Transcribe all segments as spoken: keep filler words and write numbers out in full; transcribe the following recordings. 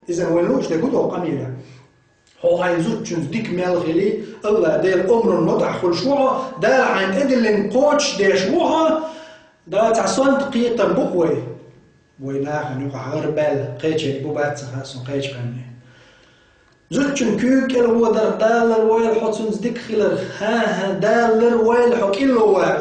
Иза вайн луш де гудо къамийла. Хьо хьайн зудчунца дика мел хили, Аллах Дела омрун мотӀахь хуьлуш ву хьо, Дала хьайн тӀедиллина кхочуш деш ву хьо, да цхьа сонта кхетам бу вай. Вай нахана юкъахь гӀарабаьлла кхечерг бу бац ца хаьа сон кхечу къаьмнийн. Зудчун куьйга кӀел водар, Дала лар войла хьо цуьнца дика хилар, хӀан-хӀа, Дала лар войла хьо кӀилло валар,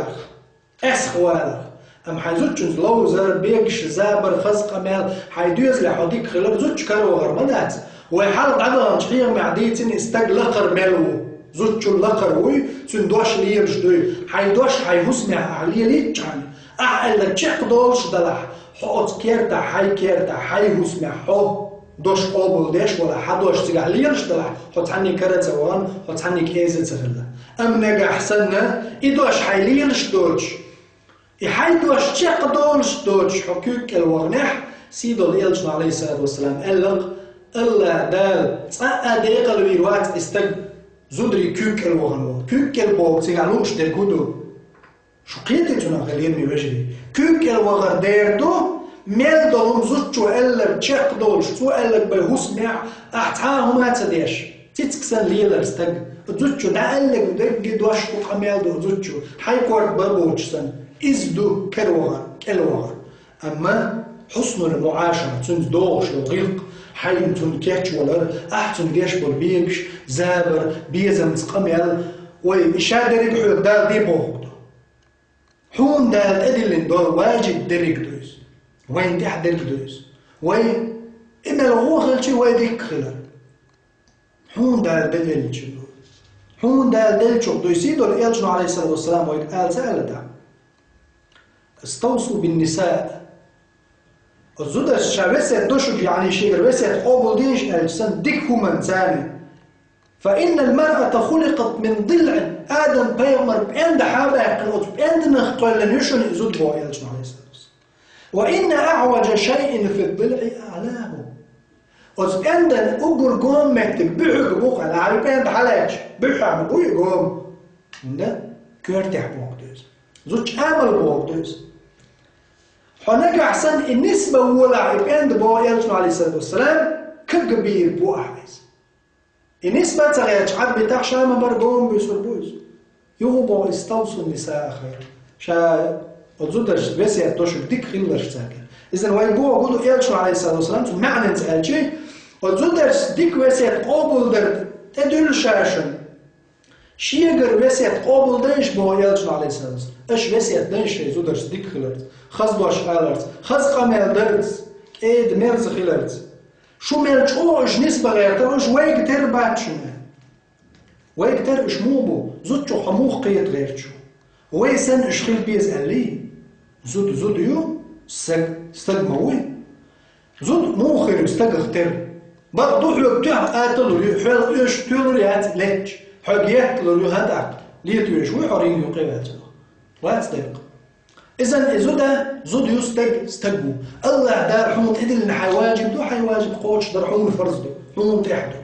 къаьсттина валар. Амма хьайн зудчунца ловзар, бегаш, забар, хаза къамел, хьайн доьзалехь хьо дика хилар, зудчун кара вахар ма дац. Вай хьалха дӀадаханчу хьехамехь дийцина и стаг лакхара мел ву. Зудчун лакхара вуй, цуьнан дош лелаш дуй. Хьайн дош хьайн хӀусамехь ахь лелийчхьана, ахь аьлларг чекхдолуш далахь, хьо оцу кертахь, хьайн кертахь, хьайн хӀусамехь хьо дош къобалдеш валахь, хьан дош цигахь лелаш далахь, хьо цхьаннега кара ца вахана, хьо цхьаннега кӀеза ца хилла. Амма нагахь санна, и дош хьайн лелаш доцуш, и хьайн дош чекхдолуш доцуш хьо куьйга кӀел ваханехь, сийдолу элчано, Ӏалайхиссалату вассалам, аьлла-кх: Аллах Дала цкъа а декъалвийр вац и стаг, зударий куьйга кӀел вахана волу. Куьйга кӀел боху цигахь лууш дерг хӀун ду? Шу кхетий цунах, хӀай лераме вежарий? Куьйга кӀел вахар дер ду, мел долу хӀума зудчо аьлларг чекхдолуш, цо аьлларг бен хӀусамехь ахь цхьа а хӀума а ца деш, цициг санна лелар стаг. Зудчо дӀааьлларг дерриге дош ду, къамел ду зудчо, хьайн корта бан боцуш санна. Иза ду кара вахар, кӀел вахар. Амма хьуснул муӀашара, цуьнца догӀуш долу гӀиллакх, хьайна цунна кечвалар, ахь цунна деш болу бегаш, забар, безамца къамел, вай, и ша дерриг хьоьга Дала де бохург ду. Хьуна Дала тӀедиллина долу важиб дерриг ду иза. Вайна тӀехь дерг ду иза. Вай, и мел гӀо хилча, вай дика хилар. Хьуна Дала деллачух ду. Хьуна Дала деллачух ду. Сийдолу элчано, Ӏалайхиссалату вассалам, вайга ала ца аьлла тӀаккха: «Иставсу бин ниса». Оцу зударша ша весет до шуьга, яъни шегара весет къобалдийша аьлча санна, дика хӀуманца. «Фа иннал маръата хуликъат мин дилъин». Адам-пайхамар пӀенда хьабаьккхина, оцу пӀенданах кхоьллина ю шуна и зуда, боху элчано, Ӏалайхиссалату вассалам. «Ва инна аӀважа шайъин фи дилъи аӀлаху». Оцу пӀендан уггар гома меттиг буьхьиг бу-кх, аьлла, хьан пӀенда хьалаьцча, буьххьехь ма бу и гома. ХӀунда? Коьртехь бохург ду иза. Зудчун амал бохург ду иза. Хьо нагахь санна и нисбан волахь и пӀенда, боху элчано, Ӏалайхиссалату вассалам, кагбийр бу ахь иза. И нисбан ца гӀерташ, Ӏад битахь, ша ма-барра гома буьсур бу иза. Юха боху: «Иставсун нисаа хайра». Ша оцу зударшца весет до шуьга дика хиларшца аьлла. Иза вай бохург ду, элчано, Ӏалайхиссалату вассалам, цу маьӀнанца аьлча, оцу зударшца дика весет къобалдар тӀедуьллу ша шуна. Шегара весет къобалдайша, боху элчано, Ӏалайхиссалату вассалам, аша весет дайша шайн зударшца дика хиларца, хаза дош аларца, хаза къамел дарца, кӀеда-мерза хиларца. Шу мел чӀогӀа уьш нисбан гӀертара, уьш вайга тера бац шуна. Вайга тера уьш муха бу? Зудчух хьо муха кхета гӀерташ ву? Вай санна уьш хила беза аьллий? Зуда зуда ю, стаг стаг ма вуй. Зуда муха хир ю стагах тера? Бакъ ду, хьоьга тоьхна аталур ю, хьоьга оьшуш тоьлур яц летташ, хьоьга етталур ю, хӀан тӀаккха летавеш вуй хьо ринга юккъе ваьлча? Вац даккха. Иза и зуда, зуда ю, стаг стаг ву. Аллах Дала хьуна тӀедиллина хьайн важиб ду, хьайн важиб кхочушдар хьуна фарз ду, хьуна тӀехь ду.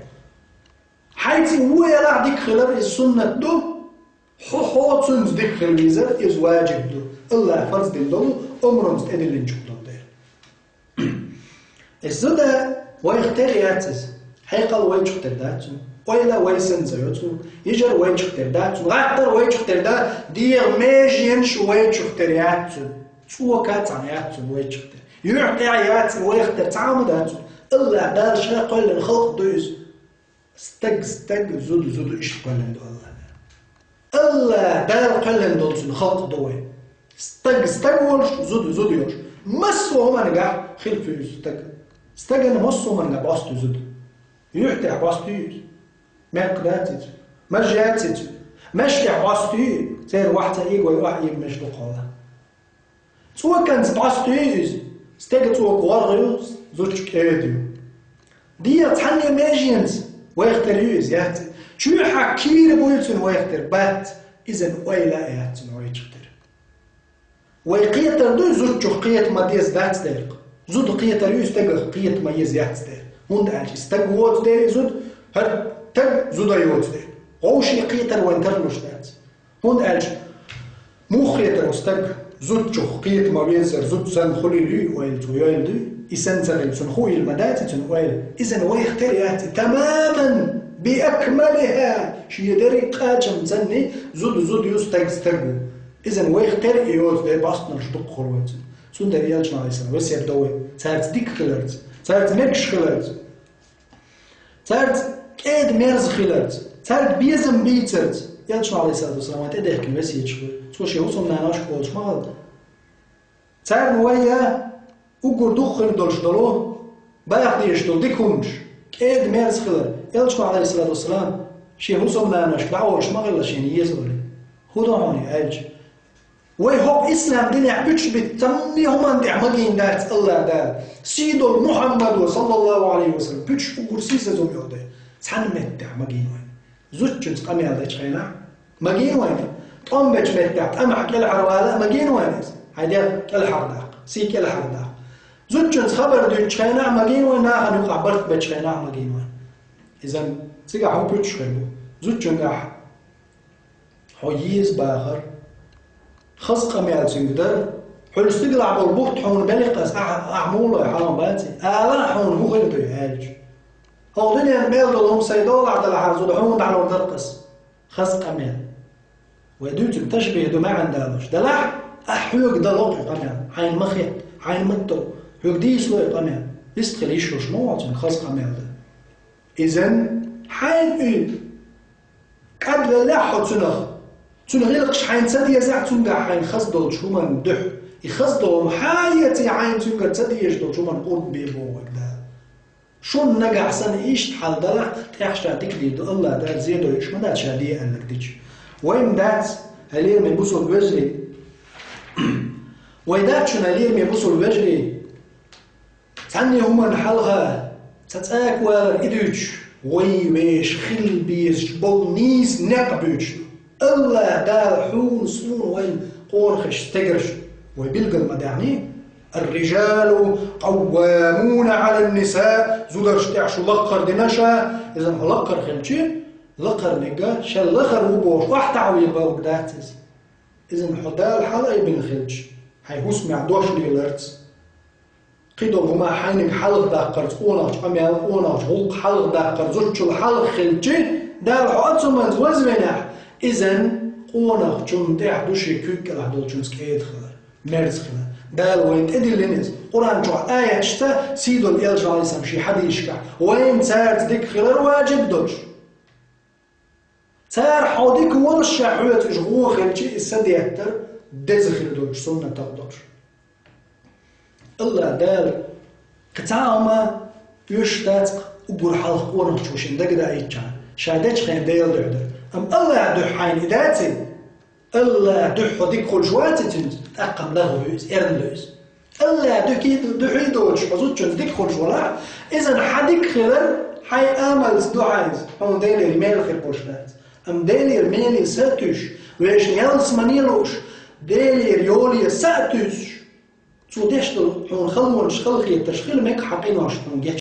Хьайн цӀе вон ялахь дика хилар иза суннат ду, хьо, хьо цуьнца дика хила везар иза важиб ду. Аллах фарз дина долу омранца тӀедиллинчух долу дела. Иза зуда вайх тера яц иза. Хьекъал вайчух тера дац цуьнан. Ойла вай санна ца йо цуьнан. Йижар вайчух тера дац цуьнан. ГӀаттар вайчух тера дац. ДегӀан меженаш вайчух тера яц цуьнан. ЦӀока цхьаьна яц цуьнан вайчух тера. Юьхь тӀехь яц и вайх тера, цхьа а ма дац цуьнан. Аллах Дала ша кхоьллина халкъ ду иза. Стаг стаг, зуда зуда, иштта кхоьллина ду Аллах Дала. Аллах Дала кхоьллина долу цуьнан халкъ ду вай. Стаг стаг волуш, зуда зуда йолуш. Массо а хӀуманна гахь хила ца вуьйцу стаг. Стагана массо а хӀуманна гахь бӀостуьйту зуда. Юьхь тӀехь бӀостуьйту иза. Мекх дац иза. Маж яц иза. Маж тӀехь бӀостуьйту. Церан вахь ца ийга вай, охьа ийга маж ду кхолла. ЦӀоканца бӀостуьйту иза. Стеган цӀока гӀоргӀа ю, зудчун кӀеда ю. ДегӀан цхьанне меженца вайх тера ю иза, яц. Чоьхьа кийра буй цуьнан вайх тера, бац. Иза ойла а яц цуьнан вайчух тера. Вай кхетар дуй, зудчух кхета ма деза дац дерг. Зуда кхетар ю, стагах кхета ма еза яц дерг. ХӀунда аьлча стаг воцу дела и зуда, хӀара стаг зуда йоцу дела. Вовшийн кхетар вайн тарлуш дац. ХӀунда аьлча муха кхетар ву стаг, зудчух кхета ма веззара, зуда санна хуьлийла юй ойла цо йойла дуй? И санна ца хилча, цунна хуйла ма дац цуьнан ойла. Иза вайх тера яц, тамаман, биакмалиха, шен дерриг кхачамца санна, зуда зуда ю, стаг стаг ву. Иза вайх тера и йоцу дерриг бостунаш дукха хуьлу вайца. Цундела Элчано, Ӏалайхиссалам, весет до вай цаьрца дика хиларца, цаьрца мегаш хиларца, цаьрца кӀеда-мерза хиларца, цаьрга безам бийцарца. Элчано, Ӏалайхиссалату вассалам, вайна тӀедехкина весеташ хуьлу. Цо шен хӀусамнаношка олуш ма хилла. Царна вай я уггар дукха хир долуш долу, баха дезаш долу дика хӀуманаш, кӀеда-мерза хилар. Элчано, Ӏалайхиссалату вассалам, шен хӀусамнаношка дӀаолуш ма хилла шена еза олий. ХӀун до хьуна и аьлча? Вай хӀокху ислам динехь пуьчаш бита цхьанна а хӀуманна тӀехь магийна дац АллахӀ Дала. Сий долу Мухьаммадо, саллаллаху Ӏалайхи ва саллам, пуьчаш уггар сийсаза хӀума йоху дела, цхьана меттехь магийна вайна. Зудчуьнца къамел дечу хенахь магийна вайна. ТӀом бечу меттехь тӀамехь кӀелхьарвала а магийна вайна иза. Хьайн дегӀ кӀелхьардаккха, сий кӀелхьардаккха. Зудчуьнца хабар дуьйцучу хенахь магийна вайна, нахана юкъахь барт бечу хенахь магийна вайна. Иза цигахь хӀун пуьчаш хир бу? Зудчуьнгахь хьо еза бахар, хаза къамел цуьнга дар, хьуьлла стигалахь болу бутт хьуна белхкъас, ахь, ахь муха лой, хьалха баций, ала а хьуна хӀун хир ду аьлча. ХӀокху дуьненан мел долу хӀума сайн долахь далахьара, зуда хьуна дӀалур дара-кх ас. Хаза къамел. Вай дуьйцург ташбихь ду, маьӀна далош. Делахь, ахь хьоьга дало и къамел. Хьайна ма хетта, хьайна ма тов, хьоьга дийцало и къамел. Вистхила йиш йолуш ма ву хьо цуьнга хаза къамел дан. Иза хьайна и кӀадвеллехь хьо цунах, цуьнан гӀиллакхаш хьайна ца дезахь, цуьнгахь хьайна хаза долчу хӀуманна дуьхьа. И хаза долу хӀума хьан а эций, хьайна цуьнгара ца дезаш долчу хӀуманна къурба бе боху вайга Дала. Шуна нагахь санна иштта хьал далахь, тӀехь ша дика дийр ду, АллахӀ Дала зе дойуш ма дац ша де аьлларг дича. Вайн дац, хьан лераме бусулба вежарий. Вай дац шуна, хьан лераме бусулба вежарий. Цхьанне хӀуманна хьалха ца цӀака валар и дуьйцуш, вай вешан хила безаш болу нийса некъ буьйцуш ду. АллахӀ Дала хьуна, суна, вайн къонахашца стегарш вай билгал ма даьхний? الرجال قوامون على النساء, зударшна тӀехь шу лакхара дина ша, иза хьо лакхара хилчи, лакхара мега, шел лахара ву бохуш, охьатаӀавийла бовлаг дац иза. Иза хьо Дала хьалаайбина хилча, хьайн хӀусамехь дош леларца. Кхидолу хӀума хьайниг хьалха даккхарца, къонахчу къамел, къонахчу гӀуллакх хьалха даккхар зудчул хьалха хилчи, Дала хьо а цу манца вазвинехь, иза къонахчунна тӀехь ду шен куьйга кӀелахь долчунца кӀеда хилар, мерза хилар. Дала вайна тӀедиллина иза. Къуръан чохь аяташца, сий долу Элчано, Ӏалайхиссалам, шен хьадисашкахь, вайна цаьрца дика хилар важиб долуш. Цара хьо дика волуш ша хьоьца уьш гӀо хилчи, и са деттар деза хир долчу суннатах долуш. АллахӀ Дала кхин цхьа а хӀума оьшуш дац-кх уггар хьалха къонахчо шен дагадаийтчхьана, ша дечу хенахь Делан дуьхьа дара. Амма АллахӀан дуьхьа хьайна и даций? АллахӀан дуьхьа хьо дика хуьлуш ваций цуьнца, тӀаккха-м лахве иза, эрна ду иза. АллахӀан дуьхьий, дуьхьий доцуш хьо зудчуьнца дика хуьлуш валахь, иза хьан дика хилар хьайн амалца ду хьайна иза, хьуна Делера мел хир болуш дац. Амма Делера меле са а туьйсуш, вешан ялсамане а лууш, Делера йоле са а туьйсуш, цо деш долу хьуна халонаш, халахетарш хила мега хьан къинош хьуна гечдеш.